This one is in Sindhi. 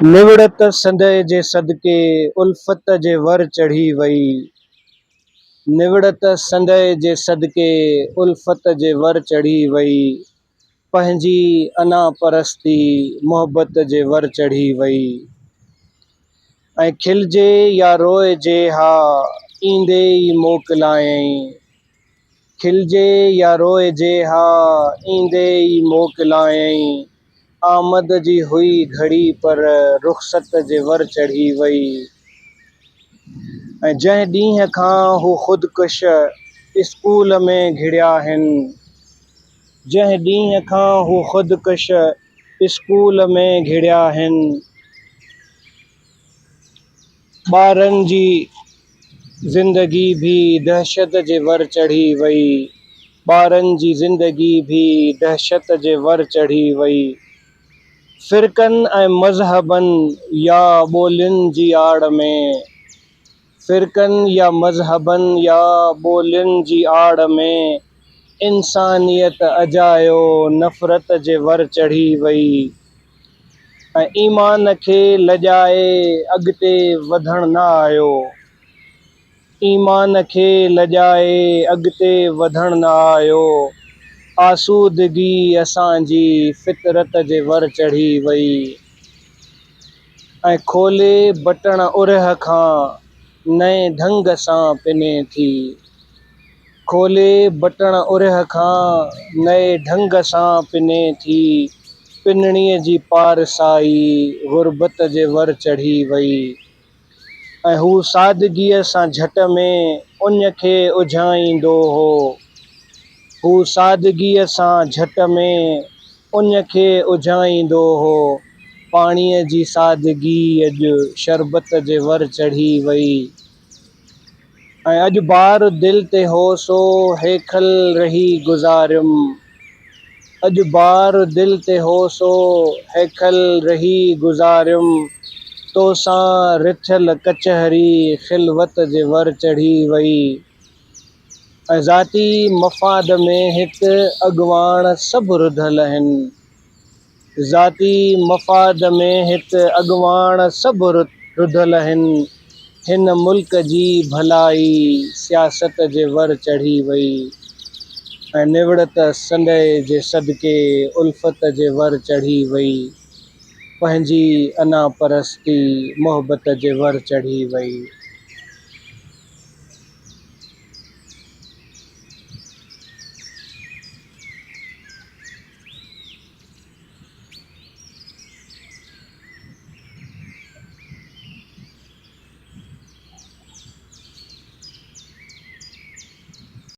نوڙت سندء جي صدقي الفت جي ور چڙهي وئي. نوڙت سندء جي صدقي الفت جي ور چڙهي وئي. پنهنجي انا پرستي محبت جي ور چڙهي وئي. ۽ کلجي يا روئجي ها ايندي ئي موڪلايائين. کلجي يا روئجي ها ايندي ئي موڪلايائين. آمد جي هئي گهڙي پر رخصت جي ور چڙهي وئي. ۽ جنهن ڏينهن کان هو خودڪش اسڪول ۾ گهڙيا هن. جنهن ڏينهن کان هو خودڪش اسڪول ۾ گهڙيا هن. ٻارن جي زندگي ڀي دهشت جي ور چڙهي وئي. ٻارن جي زندگي ڀي دهشت جي ور چڙهي وئي. فرقن ۽ مذهبن يا ٻولين جي آڙ ۾. فرقن يا مذهبن يا ٻولين جي آڙ ۾ انسانيت اجايو نفرت جي ور چڙهي وئي. ۽ ايمان کي لڄائي اڳتي وڌڻ نه آيو. ايمان کي لڄائي اڳتي وڌڻ نه آيو. آسودگي اسان جي فطرت جي ور چڙهي وئي. ۽ کولي بٽڻ ارهه کان نئين ڍنگ سان پني ٿي. کولي بٽڻ ارهه کان نئين ڍنگ سان پني ٿي. پنڻيء جي پارسائي غربت جي ور چڙهي وئي. ۽ هو سادگيء سان جهٽ ۾ اڃ کي اجهائيندو هو. هو سادگيء سان جهٽ ۾ اڃ کي اجهائيندو هو. پاڻيء جي سادگي اڄ شربت جي ور چڙهي وئي. ۽ اڄ بار دل تي هو سو هيکل رهي گذاريم. اڄ بار دل تي هو سو هيکل رهي گذاريم. توسان رٿيل ڪچهري خلوت جي ور چڙهي وئي. ۽ ذاتي مفاد ۾ هت اڳواڻ سڀ رڌل هن. ذاتي مفاد ۾ هت اڳواڻ سڀ رڌل هن، هن ملڪ جي ڀلائي سياست جي ور چڙهي وئي ۽ نوڙت سندء جي صدقي الفت جي ور چڙهي وئي، پنهنجي انا پرستي محبت جي ور چڙهي وئي.